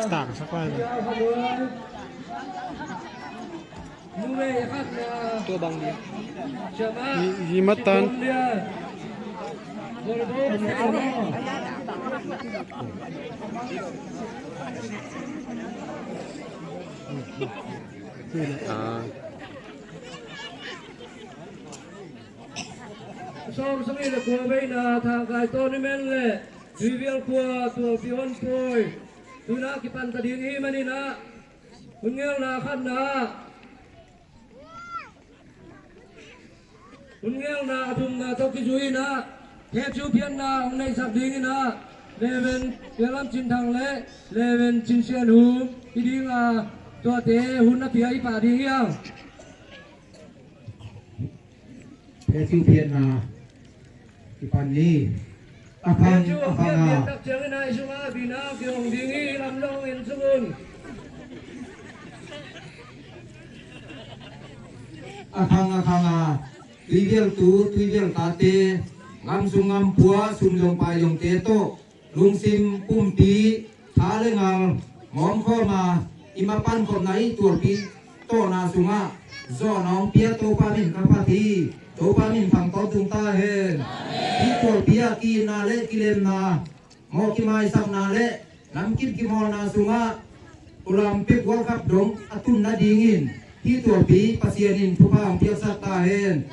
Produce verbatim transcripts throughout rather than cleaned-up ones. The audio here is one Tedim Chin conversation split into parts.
Stang sak lai. Tua bang dia. Hi, hi matan. Ah. Sawm sagih le kua veina Thangkai Tawnimen le Tuivial khua Tualpi Hon Pawi tuna kipan ta ding hi manin ah, hun ngelna khatna ah, hun ngelna a thumna tawh kizui in ah, thepsu phiatna hong neihsak dingin ah, Reverend Pialam Cin Thang le Reverend Cin Sian Hum hi ding a, tuate hun a pia i pah ding hi hang. Thepsu phiatna kipan ni. A khang a khang a, a khang a khang a, Tuivial tu Tuivial tate, gam sung gam pua, sum zong pai zongte tawh lungsim pumpi, tha le ngal ngawm khawm a, i mapan khopna i tualpi tawhna sungah zawhna hong pia Topa min ka phat hi. Topa min thang tawntung ta hen. Hih tualpi ah ki-itna le kilemna, mawh kimaisakna le namkim kimawlna sungah Olympic World Cup dong a tun nadingin hih tualpi Pasian in thupha hong piaksak ta hen.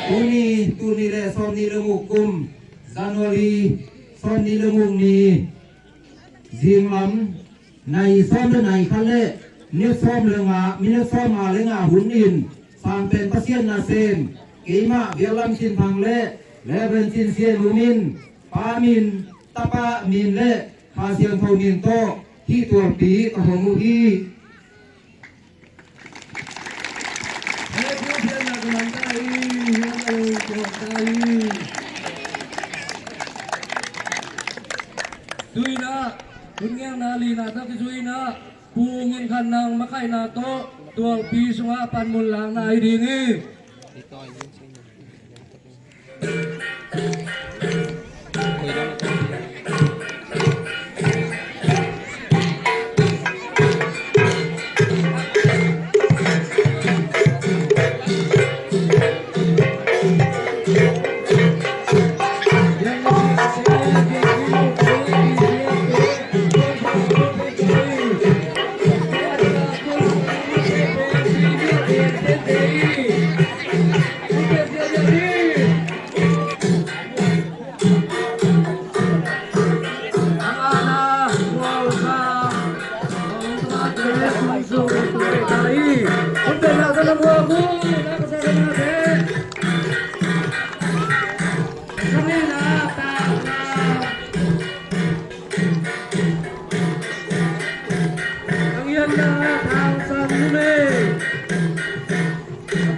Tuni, tuni le sawmnih le guk kum January sawmnih le guk ni zinglam nai sawm le nai khat le minit sawm le nga, minit sawm nga le nga hun in sang pen Pasian nasem, keimah Biaklam Cin Thang le Reverend Cin Sian Hum in Pa min, Tapa min le Kha Siangtho min tawh hih tualpi ka hong uh hi. Tuinah hun ngelna lina tawh kizui in ah, Pu Ngin Khan Nang makhaihna tawh tualpi sungah panmun lakna hi ding hi. Ang yan na Thang San Nume.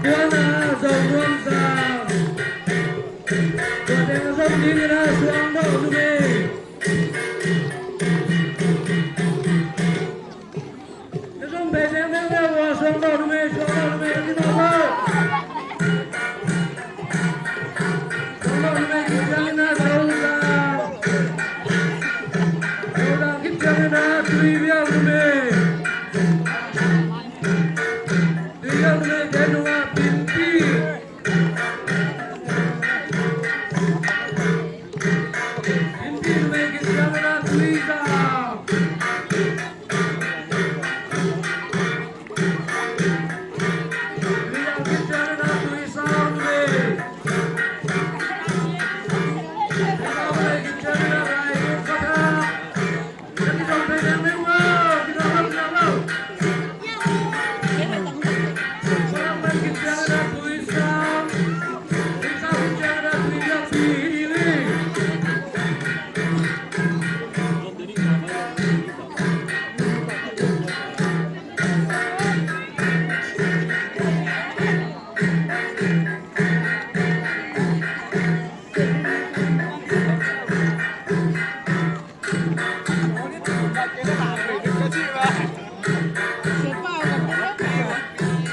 Kuana Zong Nuam Sang. Tua teng a zong ding in a Suang Dawh Nume. A zong bei teng teng teng ua Suang Dawh Nume, Suang Dawh Nume, a ding a ua. Suang Dawh Nume, Suang Dawh Nume, Suang Dawh Nume, Suang Dawh Nume, Suang Dawh Nume, Suang Dawh Nume,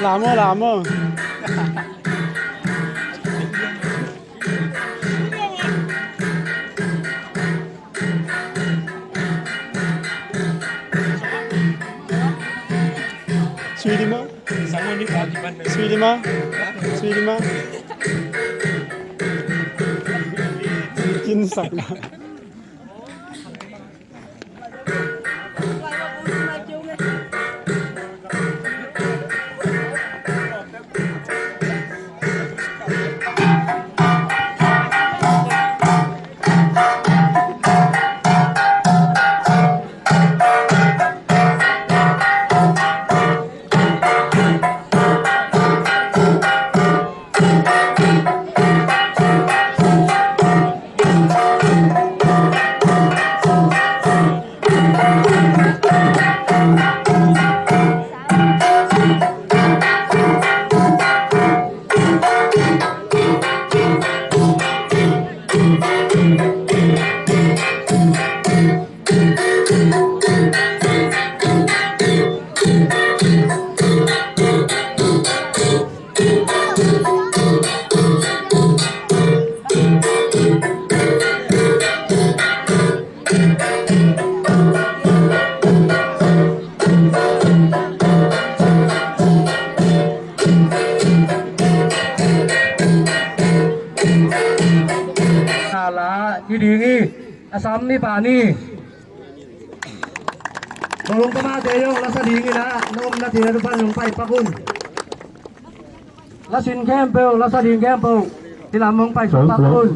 Lamo, lamo. Sui lima. Sui lima. Sui lima. Kin sak na. Sala hi ding hi. A sam mi pa ni. Lolong ka mate yong la sa ding hi la, nom na ti na tu pan yong pai pakun. La sin khempeuh, la sa ding khempeuh, ti lam hong pai suk pak un.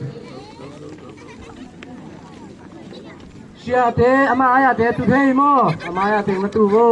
Siate, ama ayate tu thei maw? Ama ayate na tu vo.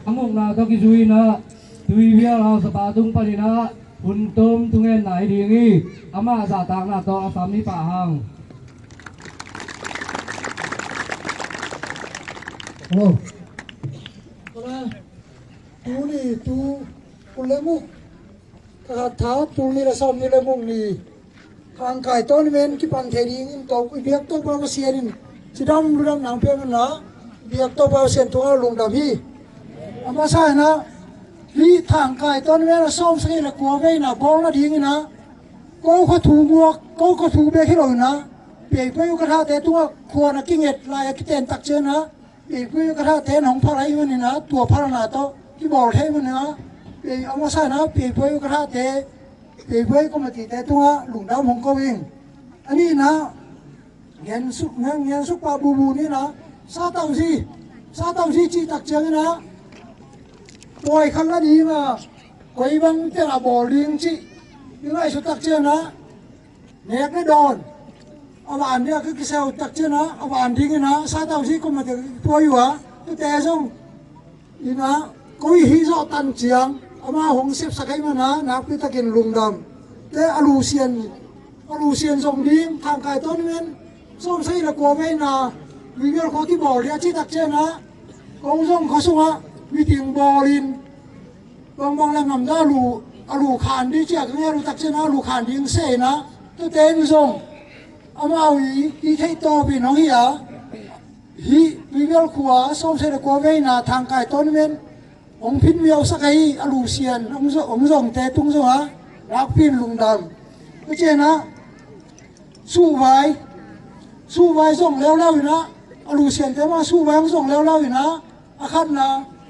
Mukna tawh kizui in ah Tuivial hausapa tung panin ah hun tum thungen nai ding hi. Amah zahtakna tawh a sam hi pah hang. Hello. Tuni tu kul le muk, tha khat tha tul nih le sawm nih le muk ni Thangkai tournament kipan thei dingin to i biak Topa Pasian in cidam ludam nang pia man a, biak Topa Pasian tungah lungdam hi. A masa in ah hih Thangkai tournament a sawm sagih le kua veina bawl nadingin ah ko kha thu muak, ko kha thu bek hi lo in ah Piaipuai uh ka thate tungah khuan a kinget lai a kiten tak ciang ah Piaipuai uh ka thate in hong phalai manin ah tua phalna tawh kibawl thei manin ah Piai a masa in ah Piaipuai uh ka thate, Piaipuai committee te tungah lungdam hong ko ing. A nihna, Ngen Suk, Ngen, Ngen Suk pa bubu nihna, sa tauzi, sa tauzi cih tak ciangin ah pawi khat la ding a, koi bang teng a bawl ding cih i ngaihsut tak ciangin ah nek le dawn a van ding a ka kiseu tak ciangin ah a van dingin ah sa tauzi committee pawi uh a, tute zong in ah ko i hih zawh tan ciang amah hong sepsak ahih man a nakpi takin lungdam. Te a lusian, a lusian zong ding Thangkai tournament sawm sagih le kua veina Tuivial khua kibawl ding a cih tak ciang ah ko zong khua sungah meeting bawlin bangbang le ngamda a lu, a lu khan ding cih a ka ngen uh tak ciang ah a lu khan ding se in ah tute in zong amau i, i theih tawpin hong hi a, hih Tuivial khua sawm sagih le kua veina Thangkai tournament hong phin miausak ahi a lusian hong zo-, hong zongte tung zongah nakpi in lungdam. Ka cian ah suhvai, suhvai zong leuleu in ah a lusiante mah suhvai hong zong leuleu in ah a khatna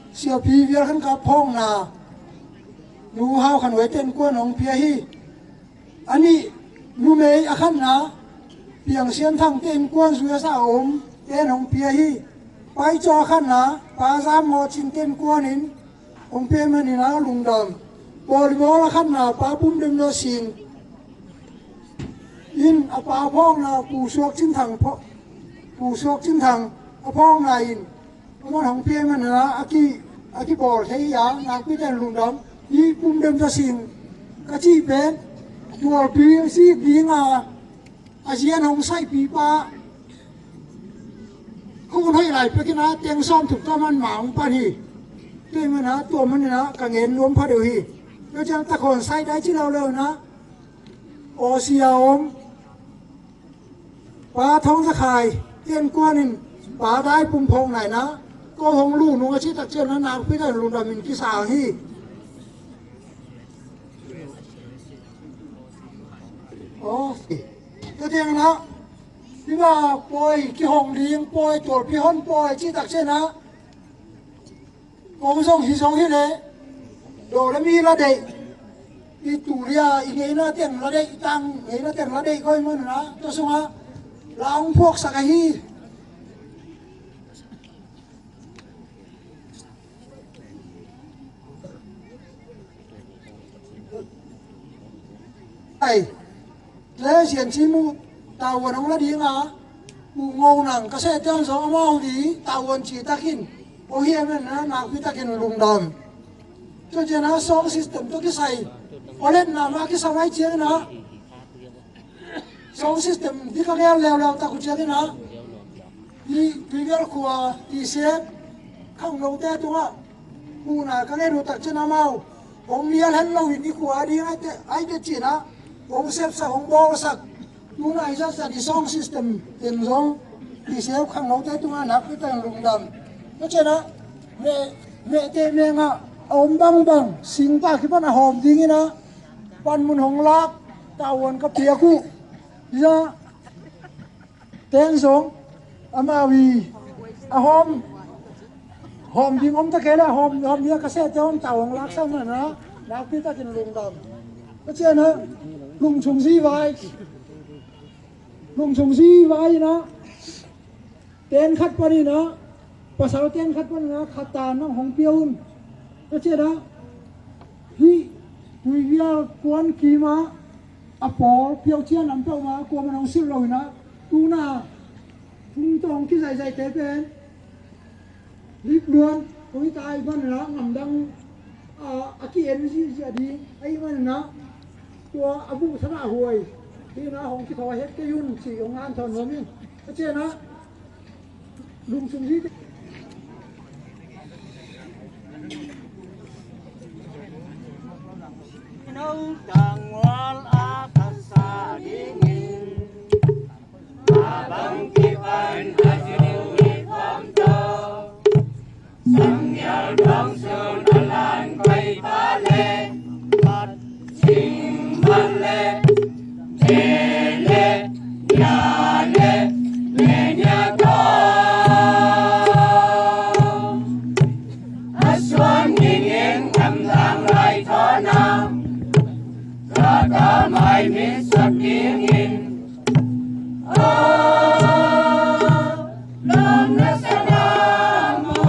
Siapi Vial Khan Kap phawkna Nu Hau Khan Wai ten kuan hong pia hi. A nih numei a khatna Piang Sian Thang te innkuan U S A a om ten hong pia hi. Paicaw a khatna Pa Zam Ngaw Cin te innkuan in hong pia manin a lungdam. Volleyball a khatna Pa Pum Dem Zaw Sing in a pa phawkna Pu Suak Cin Thang phaw-, Pu Suak Cin Thang a phawkna in a man hong pia man a, a ki, a kibawl thei a, nakpi ten lungdam. Hih Pum Dem Zaw Sing ka cih pen tualpi a sik ding a, a zian hong saihpi pa khuan hoih lai pekin a teng sawm thuk tawh man ma hong pan hi. Tua man a, tua man in a ka ngen nuam pha deuh hi. Tua ciang Takhawn Sai Dai ci leuleu in a, Aw sia om Pa Thawng Za Khai te innkuan in Pa Dai Pum phawkna in a ko hong lu nung a cih tak ciang a nakpi takin lungdam in kisang hi. Aw, tua ciang a, tua pawi kihong ding pawi, tualpi hon pawi cih tak ciang a ko zong hi zong hi leh daw le mi la deih, i tul i a i ngeina teng la deih, i tang ngeina teng la deih ko hi man a, tua sungah la hong phuaksak ahi. Ai, le sian ci mu tavuan hong la ding a, mu ngo nang ka seh te hong zong amau di tavuan ci takin hong hiam en a, nakpi takin lungdam. Tua ciang a sound system tawh kisai, olet na ma kisa mai ciang in a, sound system di ka gel leuleu tak uh ciang in a, hih Tuivial khua T C F khangnote tungah muhna ka ngen uh tak ciang amau hong nial hen loin i khua a ding aite, aite cih in a hong sepsak, hong bawlsak. Tuna i zatzat i sound system in zong T C F khangnote tungah nakpi takin lungdam. Tua ciang a meh, mehteh mengah a om bangbang singpa kipan a hawm ding in a panmun hong lak tavuan ka piak uh. Hih zah ten zong amau i a hawm, hawm ding om ta kei leh a hawm, hawm ding a ka sehte hawm tau hong laksak man a, nakpi takin lungdam. Tua ciang a Lungchung Zi Vai, Lungchung Zi Vai in a ten khat panin a, pasal ten khat panin a khat ta nang hong pia un. Tua ciang a hih Tuivial kuan kim a a pawl piau cian lam peuhmah kuaman hong silh lo in a, tuna phung tawh hong kizaihzaihte pen Lip Luan, Kong hi tai man na ngamdang a ki-en ziahziah ding ahi man na, tua a buh sana huai hi na hong kithawi het kei un ci hong anthawn nuam in. A cian ah lungsung hi. Nau tangwal a ka sa dingin, a bang kipan a zui khawm to. Sang nial bang sun a lan pai pa le, pat sing man le, ne le, nya le, ne nya to. A suan ning in ngamdang lai thawn a, ka ta mai mit suak dingin. Oh, lawm na sa na maw.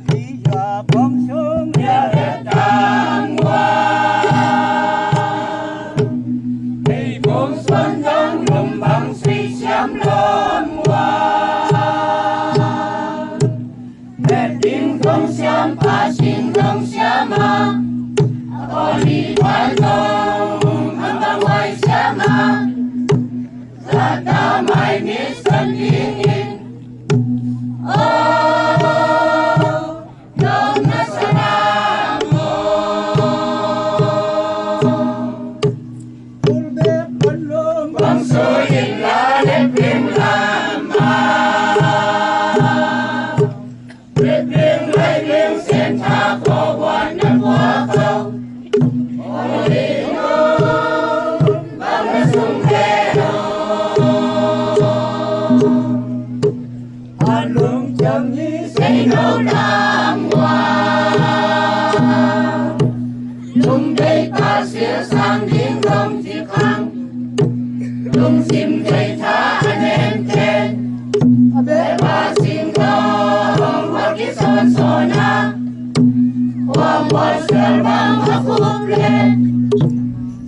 Hi a kong sung ya le tang wa. Hei bung suan dang lum bang sui siam lawm wa. Met ding dong siam, pa sing dong siam a, a kawli pai dong a bang wai siam a, zata mai mit san ding in. Oh, dong na sa na maw. Bang sui in la le ping lam a. Bling lai bling sen tha ko wan na kua ko. Oi no, bang na sung le no. A lungtang ni sei no tang wa. Lungdei Pasian sang ding dong ci khang. Lungsim dei tha a nem ten. A bek Pasian dong wa kisonson a. Wa mual sial bang a kup le.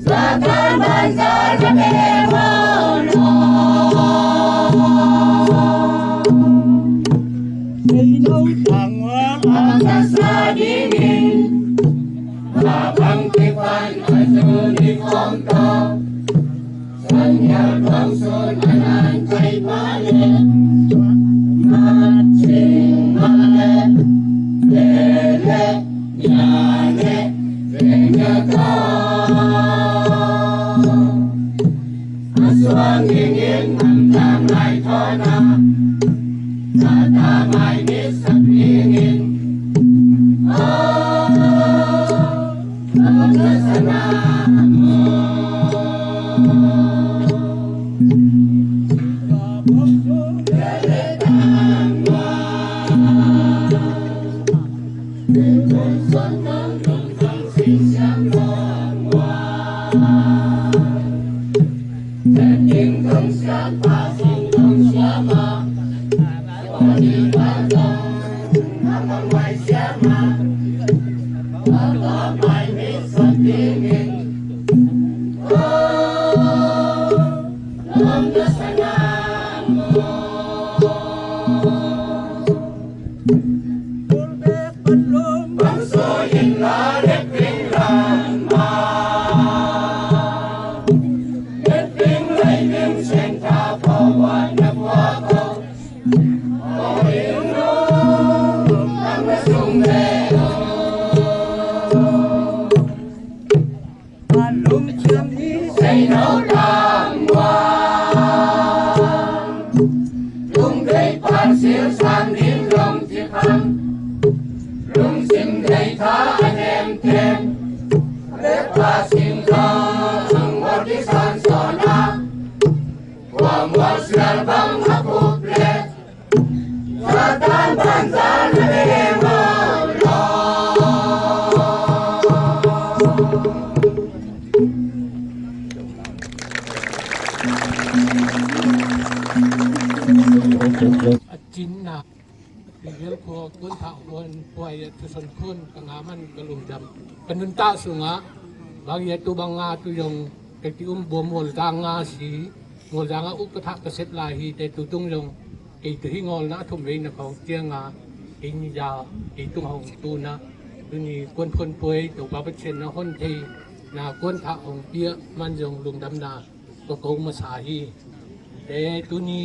Zatan ban zan a bek wa no. Sei no tang wa a sa sa ding in. Mabang kipan a tuni khawm to. Sang nial bang sun a nan kai pa le. Mat sing man le. Le le. Nya le. Le nya to. A suang ing in ngamdang lai thawn a. Zata mai mit sak ding in. Oh, oh, na sa na maw. Lungdei Pasian sang ding dong ci khang. Lungsim dei tha a nem ten. Bek Pasian dong wa kisonson a. Wa mual sial bang a kup le. Zatan ban zan a bek wa no. A cinna. Pi Bial khua kun thah huan puai a thuson khun ka ngah man ka lungdam. Ka nuntak sungah bang ia tu bang nga tu zong ka ki um bua mual zang nga si. Mual zang a uk ka thah ka sep lai hi te tu tung zong Kei tu hi ngawlna a thum veina khawng cianga kei ni za kei tung hong tuna tuni kuan phuan puai Topa Pathian na hon thei na kuan thah hong pia man zong lungdamna ka ko masa hi. Te tuni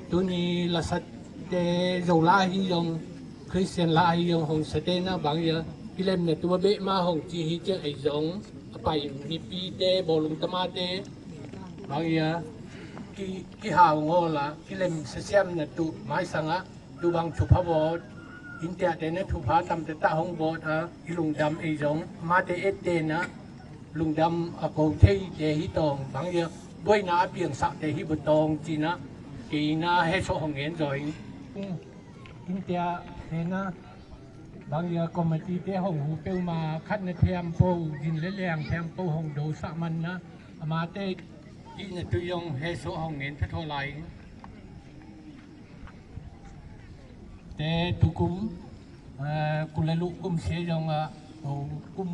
tuni lasate Zola hi zong Christian la hi zong hong sate na bang ia kilemna tua beh ma hong ci hi ciang ei zong a pai mipite bawlung tamate bang ia ki kihau ngawla kilem sasiamna tu maisanga tu bang thupha bawt intiate na thupha tamte ta hong bawt a i lungdam ei zong mate ettena lungdam a ko thei te hi tawng bang ia buaina a piangsak te hi bu tawng cina keina he so hong ngen zaw in intia tena bang ia committee te hong hu peuma khatna thiam po zin le liang thiam po hong do sak manna amate ihna tu zong he so hong ngen thathaw lai in te tukum kul le luh kum sia zongah kum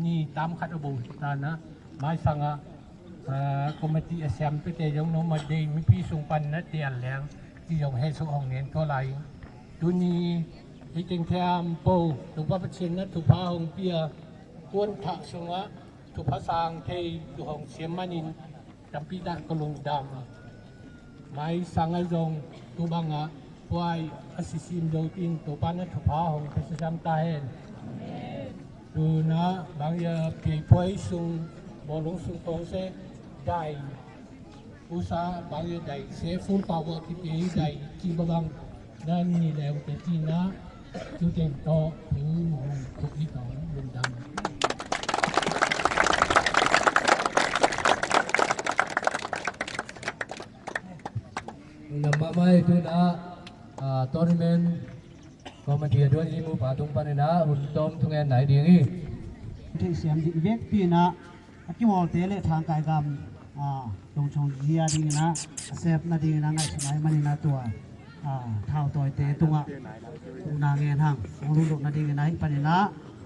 ni tam khat a bo tana maisanga committee a siamtute zong noma dei mipi sung pan na tial leng ci zong he so hong ngen tua lai tuni hi teng thiam po Topa Pathian na thupha hong pia kuan thah sungah thupha sang thei tu hong siam manin tampi tak ka lungdam. Mai sanga zong tu banga puai a sisim zo tin Topa na thupha hong pesa siam ta hen. Tuna bang ia piai puai sung bawlung sung kong se dai usa bang ia dai se full power kipiai dai ci babang na ni leu te cina tu teng tawh thu hong thuk hi tawh lungdam. Lungdam mahmah hi tuna tournament committee a duan hi mupa tung panina hun tawm thungen nai ding hi. Theih siam dih vek tina a kihawlte le thangkai gam tongchong zia dingina a sep nadingina ngaihsut nai manina tua thau tawite tungah tuna ngen hang hong lungduk nadingina hi panina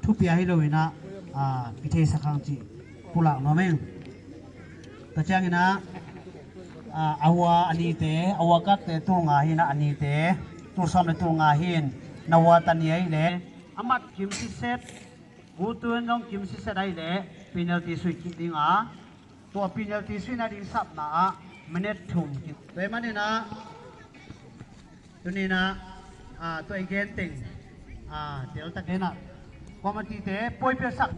thupia hi loina kitheisak hang cih pulak nuam ing. Tua ciangina awa anite awa katte tulnga hina anite tulsawm le tulnga hin nawa tani ahi le amat kim siset gutun zong kim siset ahi le penalty sui kik dinga tua penalty suina ding sapna ah minute thum kin tua manina tunina tua i gen teng teltak hena committee te puai piasak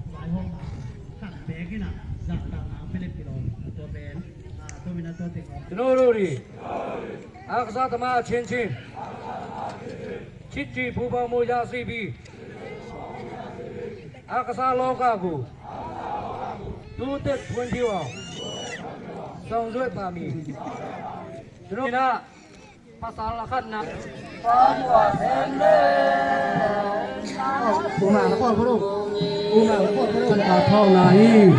Tunururi aksa tama chinchin chichi pupa muya sibi aksa lokagu tutet punjiwa songzuet pami Tunurina Pasal a khatna. Kan ka thau na hi.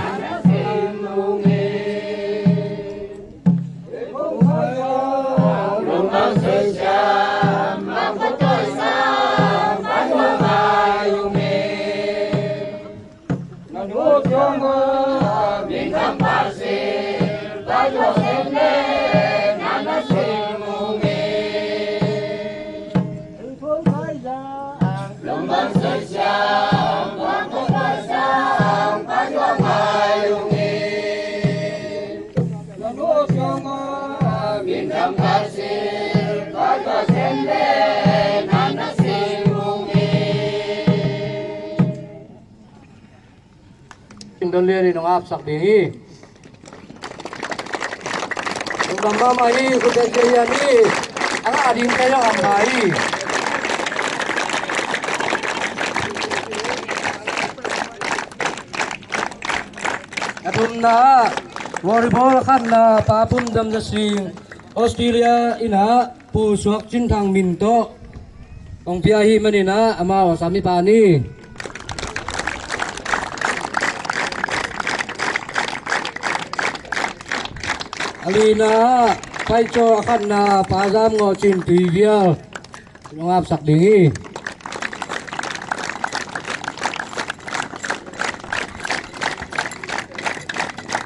Indon lian in hong apsak ding hi. Lungdam mahmah hi, khutbet kei hian hi. A ngah ding kei lo ang hi. A thumna ah volleyball a khatna Pa Pum Dam Za Sing Australia in ah Pu Suak Cin Thang min tawh hong pia hi maninah amau a samipa ni. A lina ah paicaw a khatna Pa Zam Ngawh Cin Tuivial hong apsak ding hi.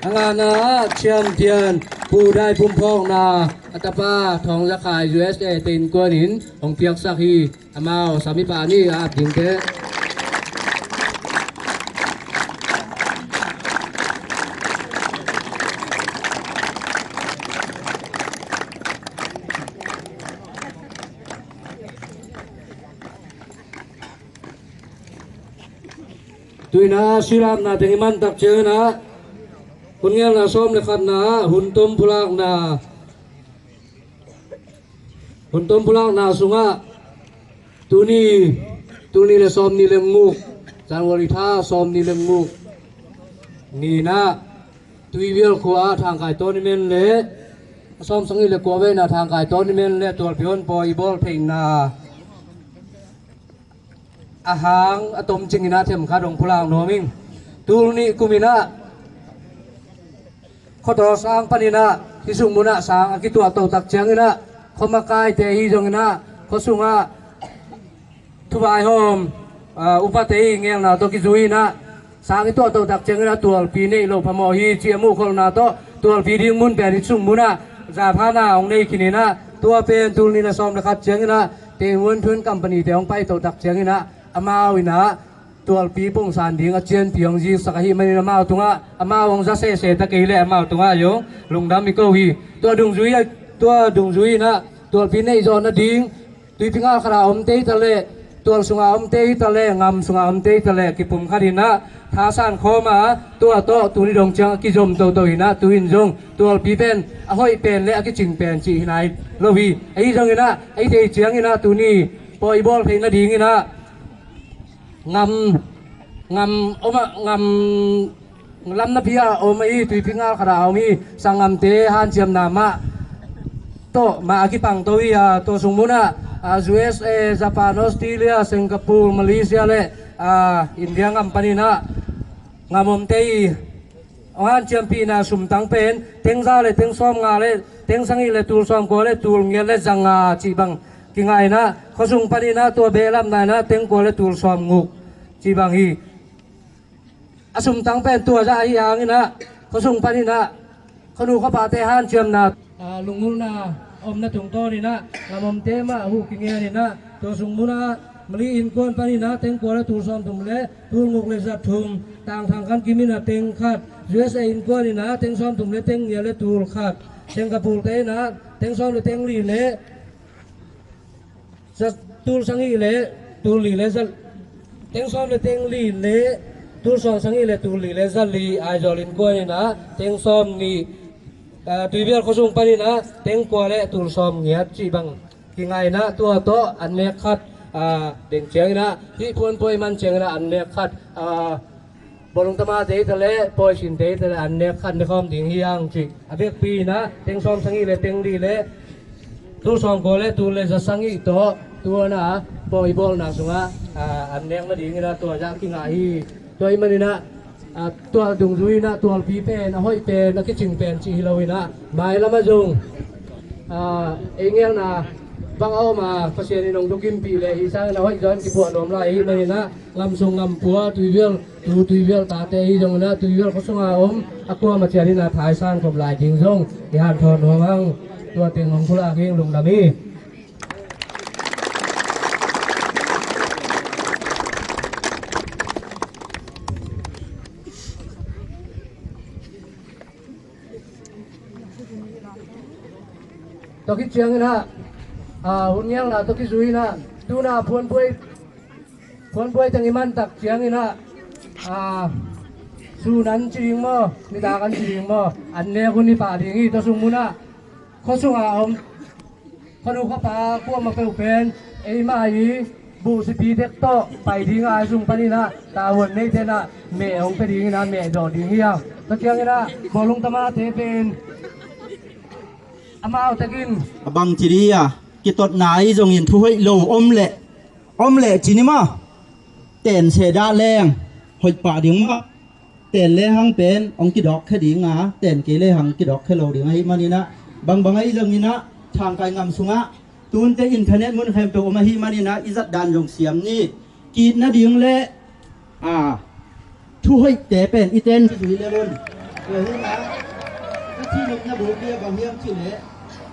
A ngana ah Thiam Thian Pu Dai Pum Phawkna a tapa Thawng Za Khai U S A te innkuanin hong piaksak hi. Amau samipa ni a ap dingte. Tuina silapna teng i man tak ciangin ah, hun ngelna sawm le khatna ah hun tom pulakna, hun tom pulakna sungah tuni, tuni le sawm ni le nguk, January tha sawm ni le nguk ni-in ah Tuivial khua ah Thangkai Tournament le a sawm sagih le kua veina Thangkai Tournament le tualpi honpawi i bawl theihna a hang a tomcing in ah themkhat hong pulak nuam ing. Tul nih kum in ah khuataw sang panin ah hih sung munah sang a kituahtoh tak ciangin ah khuamakaite ahi zongin ah khua sungah thuvaihawm, aa, upate i ngelna tawh kizui in ah sang i tuahtoh tak ciangin ah tualpi neih loh phamawh hi cih a muhkholhna tawh tualpi ding mun pen hih sung munah zathana hong nei khin in ah tua pen tul nih le sawm le khat ciangin ah Tei Nguan Thuan Company te hong paitoh tak ciangin ah amau in ah tualpi pongsan ding a cianpi hong ziksak ahih manin amau tungah, amau hong za sehseh ta kei leh amau tungah zong lungdam i ko hi. Tua dungzui, tua dungzui in ah tualpi neih zawh nading Tuipi ngal khatah a omte hi ta leh, tual sungah a omte hi ta leh, ngam sungah a omte hi ta leh kipumkhat in ah thasan khawm a, tua tawh tuni dong ciang a kizom toto in ah tu-in zong tualpi pen a hoih pen le a kicing pen cih hi nai lo hi. Ahi zongin ah, ahi thei ciangin ah tuni pawi i bawl theih nadingin ah ngam, ngam om ah, ngam lam napi ah a om ahi, Tuipi ngal khatah a om hi, sanggamte hanciamna mah tawh mah a kipangto hi a, tua sung munah, a, U S A, Japan, Australia, Singapore, Malaysia le, a, India ngam panin ah ngam omte i hong hanciampihna sumtang pen teng za le teng sawm nga le teng sagih le tul sawm kua le tul giat le za nga cih bang kingai in ah khua sung panin ah tua behlapna in ah teng kua le tul sawm nguk cih bang hi. A sumtang pen tua zah ahi hangin ah khua sung panin ah khuanu khuapate hanciamna, a, lunggulhna omna tungtawnin ah ngam omte mah huh kigen in ah tua sung munah Mali innkuan panin ah teng kua le tul sawm thum le tul nguk le za thum, Tangthang Kan Kim in ah teng khat, U S A innkuan in ah teng sawm thum le teng giat le tul khat, Singapore te in ah teng sawm le teng li le za, tul sagih le tul li le za, teng sawm le teng li le tul sawm sagih le tul li le za li, Aizawl innkuan in ah teng sawm nih, a, Tuivial khua sung panin ah teng kua le tul sawm giat cih bang kingai in ah tua tawh an nek khat, a, deng ciangin ah hih phuanpuai man ciangin ah an nek khat, a, Bawlung Tamate hi ta leh, Pawi Sinte hi ta leh, an nek khat ne khawm ding hi hang cih a vekpi in ah teng sawm sagih le teng li le tul sawm kua le tul le za sagih tawh tua in ah pawi bawlna sungah, a, an nek nadingin ah tua zah kingah hi. Tua ahih manin ah, a, tua dungzui in ah tualpi pen a hoih pen a kicing pen cih hi lo in ah mailam ah zong, a, ei ngelna bang a om a, Pasian in hong thukimpih leh hih sangin a hoih zaw in kipuah nuam lai ahih manin ah ngam sung ngam pua, Tuivial tu, Tuivial tate ahi zongin ah Tuivial khua sungah a om a kuamah ciat in ah thaisan khop lai ding zong i hanthawn nuam hang. Tua teng hong pulak hi ing, lungdam hi. Tua khit ciangin ah, a, hun ngelna tua kizui in ah, tu-in ah phuanpuai, phuanpuai teng i man tak ciangin ah, a, sun an ci ding maw, nitak an ci ding maw, an nek hun i pah ding hi. Tua sung munah khua sungah a om khuanu khuapa kuamah peuh pen eima i buh sipi dek tawh pai ding a, a sung panin ah tavuan neite in ah meh hong pia dingin ah meh dawh ding hi hang. Tua ciangin ah Bawlung Tamate pen amau takin a bang ci dih a, kitotna ahi zongin thu hoih lo om leh, om leh ci ni maw, ten seh dah leng hoih pah ding maw. Ten lehang pen hong kidawk khe ding a, ten kei lehang kidawk khe lo ding ahih manin ah, bangbang ahi zongin ah Thangkai ngam sungah tunte internet mun khempeuh om ahih manin ah i zat dan zong siam ni. Ki-it nading le, a, thu hoihte pen i ten zui le un. Tua hi a, Thilhimna buk bia bang hiam cih leh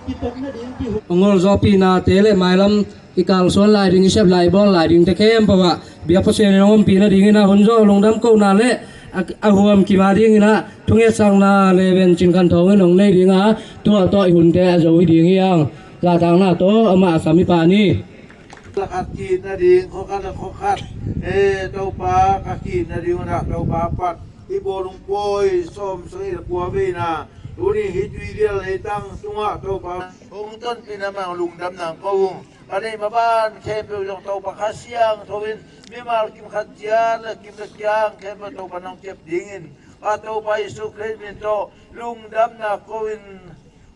kitotna ding kihuk. Ngol zawhpihnate le mailam i kalsuan lai ding, i sep lai, i bawl lai dingte khempeuh ah biak Pasian in hong ompih nadingin ah hun zawh lungdam kohna le a, a huam kim a dingin ah thungetsakna le vencin khanthawng in hong nei ding a, tua tawh i hunte a zo hi ding hi hang. Zahtakna tawh amah a sam i pan hi. Lakhat ki-itna ding, khua khat le khua khat, e, Topa ka ki-itna ding un ah Topa pat i bawlung pawi sawm sagih le kua veina tuni hih tuivial leitang tungah Topa hong tonpihna mah lungdamna ko ung. Ka neih maban khempeuh zong Topa Kha Siangtho in mimal kim khat ciat le kim le kiang khempeuh Topa nong kep dingin ka Topa Jesuh Khrih min tawh lungdamna ko in.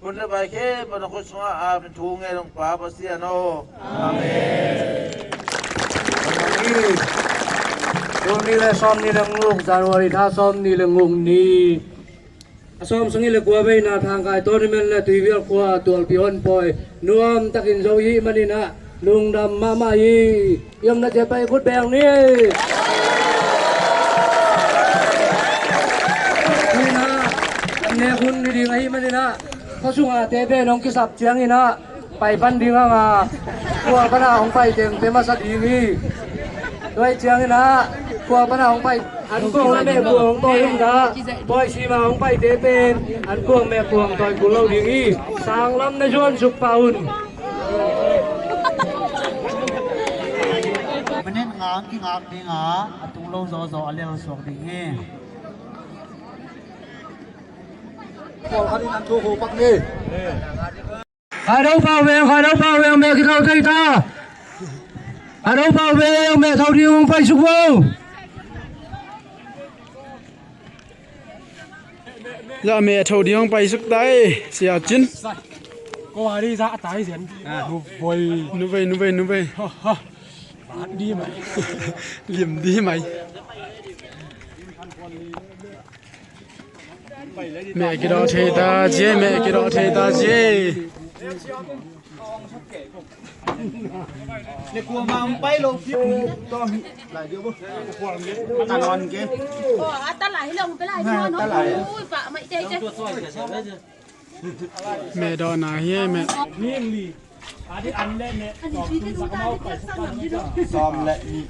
Hun le vai khempeuh na khut sungah a min thu ngen ung Pa Pasian aw. Amen. Tul nih le sawm nih le guk, January tha sawm nih le guk ni. A sawm sagih le kua veina Thangkai tournament le Tuivial khua tualpi hon pawi nuam takin zo i hih manin ah lungdam mahmah hi. I omna ciat pai khut beng ni. Tuin ah an nek hun hi ding ahih manin ah khua sungah te pen hong kisap ciangin ah pai pan ding hang a, khua pan a hong pai tengte masa ding hi. Tua ahih ciangin ah khua pan a hong pai an kuang la meh kuang hong pawi hong dah pawi sima hong paite pen an kuang meh kuang tawi kul lo ding hi. Sang lam na zuan suk pah un. Minute nga ang kingak ding a, a tung lo zawzaw a lel suak ding hi. Pawl khat in an thu ho pak ni. Khai do pau veng, khai do pau veng, meh kitho thei ta. Khai do pau veng, meh tho ding hong pai suk vo. Za meh tho ding hong pai suk tai, Sia Cin. Ko ari za tai zen. Nu voi. Nu voi, nu voi, nu voi. Ha, ha. Lim di mai. Meh kidawh thei ta cie, meh kidawh thei ta cie. Meh dawhna hi meh. Sawm le nih.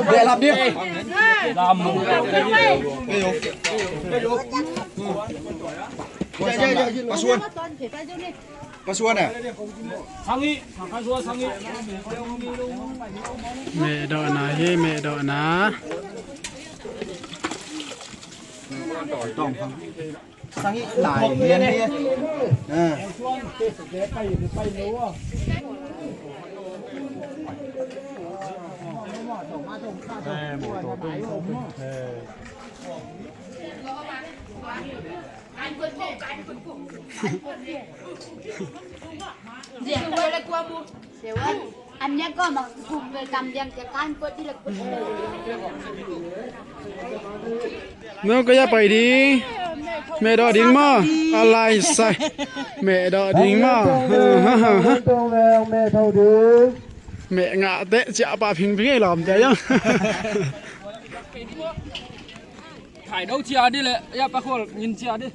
Beh lam ding. Pasuan. Pasuan eh. Meh dawhna hi, meh dawhna. Sangih lai lian ni. No kaya pai ding. Meh dawh ding maw? A lai sai. Meh dawh ding maw? Meh ngah teh ciah pah phingphing ei lawm teh. Thai do cia di le, ya pa khol ngin cia di.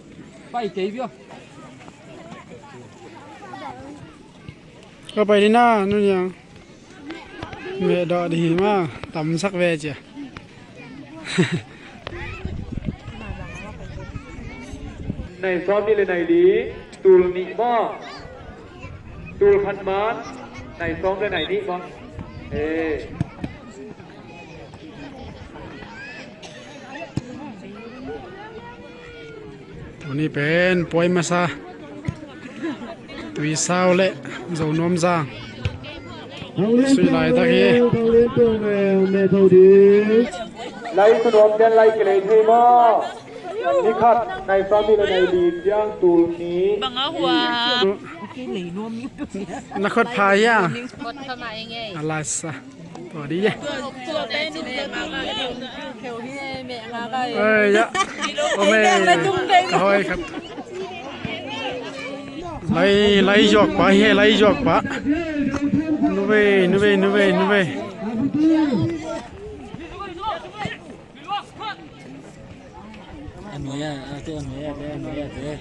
Pai kei bia. Ka pai di na, nu niang. Meh dawh di hi ma, tam sak ve cia. Nai sawm nih le nai li, tul nih maw. Tul khat man, nai sawm le nai nih maw. Eh. Tuni pen puai masa Tuisau le Zo Nuam Zang. Sui lai tak hi. Lai tu nuam den lai kilei thei maw? Ni khat nai sawm nih le nai li tiang tul ni. Bang a hua. Na khot pha hia? Khot pha mai ngei. A lai sa. Tua di ye. Tua pen tua pen tua pen tua pen. Oi ya. Ome. Ka hoi khat. Lai, lai zuak pa hi, lai zuak pa. Nuve, nuve, nuve, nuve. Anoi a, ate anoi a, ate anoi a, ate.